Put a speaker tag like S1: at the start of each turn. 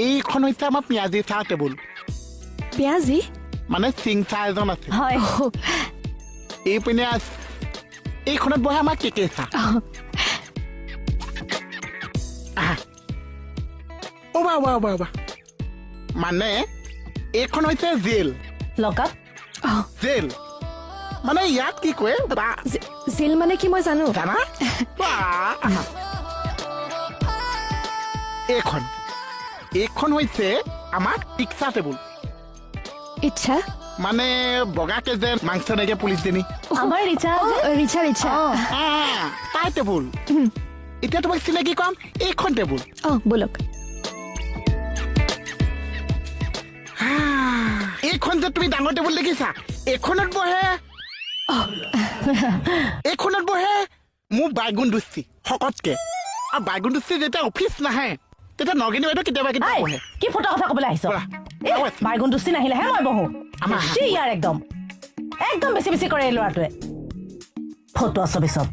S1: এইখন হৈছে আমাৰ পিঁয়াজী চাহ টেবুল।
S2: পিঁয়াজী?
S1: মানে সিং চাহ এজন আছে।
S3: হয়।
S1: এইপিনে আছে, এইখনত বহে আমাৰ কেকে চাহ। আহা। অ' বা, বা, বা, বা। মানে এইখন হৈছে জেল।
S3: লকআপ?
S1: জেল মানে ইয়াত কি কয়? বা
S2: জেল মানে কি মই জানো।
S1: জানা? বা, আহা। এইখন হৈছে আমাৰ ইচ্ছা টেবুল।
S2: ইচ্ছা?
S1: মানে বগাকে যে মাংস নাইকিয়া পুলিচজনী।
S3: আমাৰ ৰিচা যে?
S2: অ, ৰিচা, ৰিচা।
S3: অ।
S1: তাই টেবুল। এতিয়া তোমাক চিনাকি কৰাম এইখন টেবুল।
S2: অ, ব'লক।
S1: এইখন যে তুমি ডাঙৰ টেবুল দেখিছা, এইখনত বহে, এইখনত বহে মোৰ বাইগুণ দুষ্টি শকতকে। আৰু বাইগুণ দুষ্টি যেতিয়া অফিচ নাহে তেতিয়া নগিনী বাইদেউ কেতিয়াবা কেতিয়াবা
S3: আই,
S1: বহে।
S3: কি ফটা কথা ক'বলৈ আহিছ?
S1: ব'লা।
S3: এ, বাইগুণ দুষ্টি নাহিলেহে মই বহো।
S1: আমাৰ
S3: বেছি ইয়াৰ একদম, একদম বেছি বেছি কৰে এই ল'ৰাটোৱে। ফটোৱা ছবি চব।